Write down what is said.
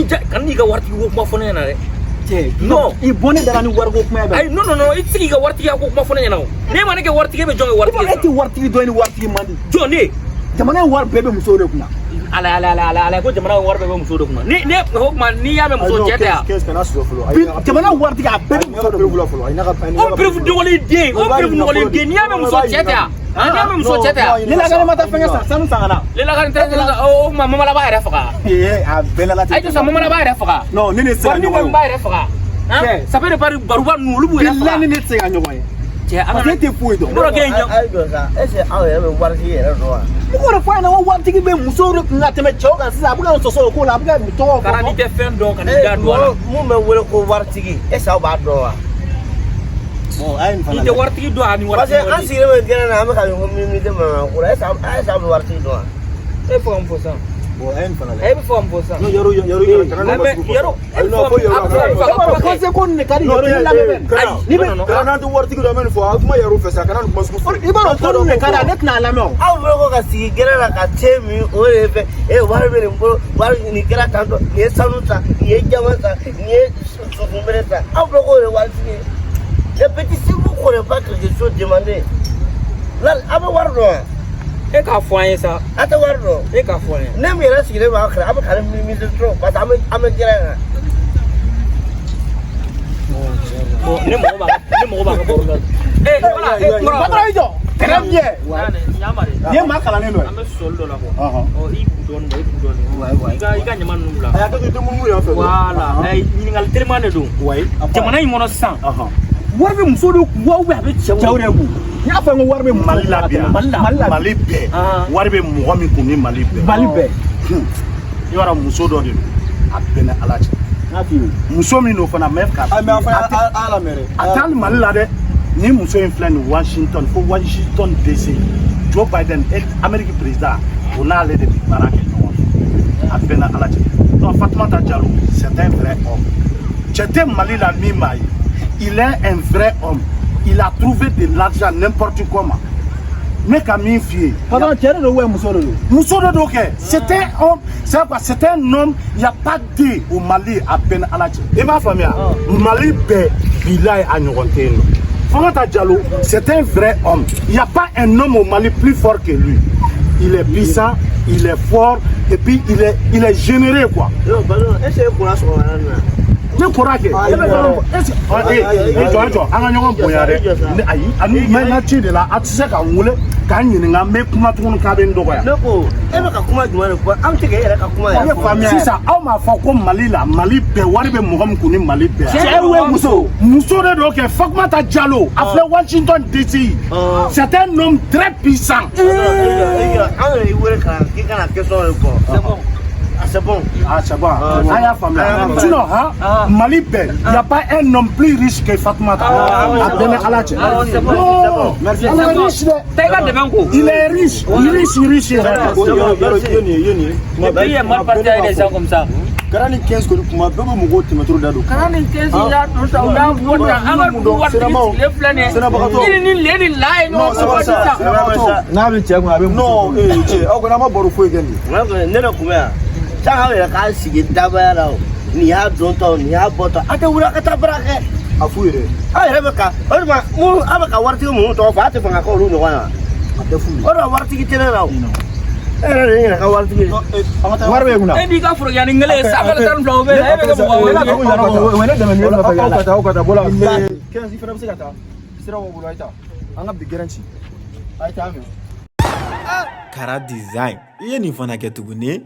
Kana n'i ka waritigi ko kuma fɔ ne ɲɛna dɛ. Cɛ, Non. I bɔ ne da la ni wariko kuma ye bɛ. Ayi, non, non, non, i tɛ se k'i ka waritigiya ko kuma fɔ ne ɲɛna o. Ne ma ne kɛ waritigi, e bɛ jɔn kɛ waritigi E ye? tɛ waritigi dɔn, i ni waritigi man di. Jɔn ne? Jamana in wari bɛɛ bɛ musow de kunna. Ala, ala, ala, ala, ala, ko jamana wari bɛɛ bɛ muso de kunna. Ni ne o tuma, n'i y'a mɛn muso, cɛ tɛ yan. 15, kana sɔsɔ fɔlɔ. Bi jamana waritigi, a bɛɛ bɛ muso de kunna. Fɔlɔ, ayi, n'a ka O preuve dɔgɔlen den, o preuve nɔgɔlen den. N'i y'a mɛn muso, cɛ tɛ yan. N'i y'a mɛn muso, cɛ tɛ yan. Ne lakare ma taa fɛnkɛ san, sanu san ka na. Ne lakare tɛ. O tuma, Mamala b'a yɛrɛ faga. Ee, a bɛɛ la. Ayi, jɔ sa, Mamala b'a yɛrɛ faga. Non, ne ne tɛ se ka Wari ni ɲɔgɔn kɔni ye. b'a yɛrɛ faga. Cɛ. Ça fait de Paris baruba ninnu, olu b'u yɛrɛ Bilahi, faga. ne tɛ se ka ɲɔgɔn ye. Cɛ, an Parce que e tɛ foyi dɔn. Yɔrɔ kɛ in A ye jɔ sa, est ce que aw yɛrɛ bɛ waritigi yɛrɛ dɔn wa? Mɔgɔ de fɔ a ɲɛna ko waritigi bɛ musow de kun ka tɛmɛ cɛw kan sisan. A bɛ ka n sɔsɔ o ko la, a bɛ ka tɔgɔ Kara, n'i fɔ. tɛ fɛn dɔn, ka n'i da don a la. Mɔgɔ mun bɛ wele ko waritigi, est ce que aw b'a dɔn wa? Bon, a ye nin N'i fana tɛ lajɛ. waritigi dɔn, a ni Parce que waritigi. an sigilen bɛ gɛrɛn na, an bɛ ka ɲɔgɔn minimiser mankan ko la. Est ce que aw bɛ waritigi dɔn wa? E fɔ ka mun fɔ sisan? Bon, a ye nin fana E lajɛ. bɛ fɔ ka mun fɔ sisan? Non, yaro, yaro, yaro, kana Mais ne ma sugu. yaro, e Ayi, bɛ non, fɔ fo yaro. a bɛ fɔ E b'a dɔn conseil ko nin de ka di yɔrɔ ne lamɛn bɛ. Kana, Ni bɛ non, non. kana, n'an tɛ waritigi dɔn, an bɛ nin fɔ, a kuma yaro fɛ sa, kana nin kuma sugu fɔ. I b'a dɔn ko nin de ka di a, ne tɛna a lamɛn o. Aw bolo ko ka sigi gɛrɛn na ka te min, o de ye fɛ e wari bɛ nin bolo, wari nin kɛra tan tɔ, nin ye sanu san, nin ye jama san, nin ye sunsunbere san. Aw bolo k'o de ye waritigi ye. Les petits, si vous connaissez pas quelque chose, demandez là. Aw bɛ wari dɔn wa? E k'a fɔ an ye sa. A tɛ wari dɔn. E k'a fɔ an ye. Ne min yɛrɛ sigilen b'aw kɛrɛfɛ, aw bɛ ka ne minimiser trop, parce que an bɛ gɛrɛn na. Bon, ne mago b'a ka baro la. Eh, voilà, eh, kɔrɔ. Patron, i jɔ. Très bien. Ɲama de. Nin ye maa kalannen dɔ ye. An bɛ sɔsɔli dɔ la kɔ. Ɔ, i kun dɔɔnin, i kun dɔɔnin. I ka ɲama ninnu bila. A y'a kɛ to i tɛ munumunu yan fɛ. Voilà, ɲininkali teliman de don. Jamana in kɔnɔ sisan, wari bɛ muso de kun wa, ou bien a bɛ cɛw? Cɛw de kun. N y'a fɔ n ko wari bɛ Mali la bi yan. Mali la. Mali la. Mali bɛɛ. Ah. Wari bɛ mɔgɔ min kun ni Mali bɛɛ. Mali bɛɛ. I b'a dɔn, muso dɔ de don, a bɛɛ ni Ala cɛ. N y'a f'i ye. Muso min don fana, mɛ ka Ah, mais a fana, a lamɛn dɛ. A tɛ hali Mali la dɛ. Ni muso in filɛ nin, Washington, fo Washington DC, Joe Biden, Amérique président, o n'ale de bɛ baara kɛ ɲɔgɔn fɛ. A bɛɛ ni Ala cɛ. Donc Fatoumata Diallo, c'est un vrai homme. Cɛ tɛ Mali la min b'a ye. Il est un vrai homme, il a trouvé de l'argent n'importe comment. Ne ka min f'i ye. Patron, cɛ de don ou muso de don? Muso de don kɛ. C'est un homme, c'est quoi? C'est un homme, il y a pas deux au Mali. A bɛɛ ni Ala cɛ, i m'a faamuya? Mali bɛɛ, bilayi, a ɲɔgɔn tɛ yen nɔ. Famata Diallo, c'est un vrai homme. Il n'y a pas un homme au Mali plus fort que lui. Il est puissant, il est fort et puis il est généreux, quoi. Non, pardon, est ce que e kunna sɔgɔmada in na? Ne kɔrɔ kɛ, e bɛ fɛn fɔ, est ce que e jɔ, e jɔ, an ka ɲɔgɔn bonya dɛ. Ne ayi, ani n ka ci de la, a tɛ se ka n wele k'an ɲininka, n bɛ kuma tuguni k'a bɛ n dɔgɔya. Ne ko e bɛ ka kuma jumɛn de fɔ? An bɛ se k'e yɛrɛ ka kuma yɛrɛ fɔ. Sisan, aw m'a fɔ ko Mali la, Mali bɛɛ, wari bɛ mɔgɔ min kun ni Mali bɛɛ. Cɛ ou muso? Muso de don kɛ. Fatoumata Diallo, a filɛ Washington DC. C'est un homme très puissant. An yɛrɛ y'i wele ka na k'i kana question de fɔ. C'est bon. Ah, c'est bon. Ah, c'est bon, an y'a faamuya. Sinon han, Mali bɛɛ, y a pas un homme plus riche que Fatoumata. A bɛɛ ni Ala cɛ. Ah, c'est bon. Non, Merci. elle est riche dɛ. Taa i ka dɛmɛ ko. Il est riche, riche, riche yɛrɛ. Yɔrɔ, ye nin ye, ye nin ye. Le pays est mal parti avec des gens comme ça. Kara ni 15 kɔni, kuma bɛɛ bɛ mɔgɔw tɛmɛtɔ da don. Kana ni 15 y'a don sa, u y'a bɔ tan, an ka du waritigi sigilen filɛ nin ye. Sɛnɛbagatɔ. Ni le ni la ye Non, ɲɔgɔn fɔ sisan. sɛnɛbagatɔ. N'a bɛ cɛ kun, a bɛ muso Non, kun. ee cɛ, aw kɔni, an ma baro foyi kɛ nin ye. Ne de kun bɛ yan san, aw yɛrɛ k'a sigi dabaya la o, nin y'a don tɔ, nin y'a bɔ tɔ, a tɛ wuli a ka taa baara kɛ. A f'u yɛrɛ. Aw yɛrɛ bɛ ka o de ma mun, aw bɛ ka waritigi minnu tɔgɔ fɔ, a tɛ fɛ ka kɛ olu ɲɔgɔn ye wa? A tɛ f'u ye. O de la waritigi tɛ ne la o, e yɛrɛ de ye n yɛrɛ ka waritigi ye. Wari bɛ kunna. E n'i ka forokiya ni kelen ye san 12 o bɛ yen, e bɛ kɛ mɔgɔ O wɛrɛ ye. ye ne dɛmɛ ni ne nɔfɛ Aw yala. ka taa, aw ka taa bɔla. 15, i fana bɛ se ka taa. Sira b'aw bolo, a ye taa. An ka bi gɛrɛn ci. A ye taa mɛn. Kara Design, i ye nin fana kɛ tuguni.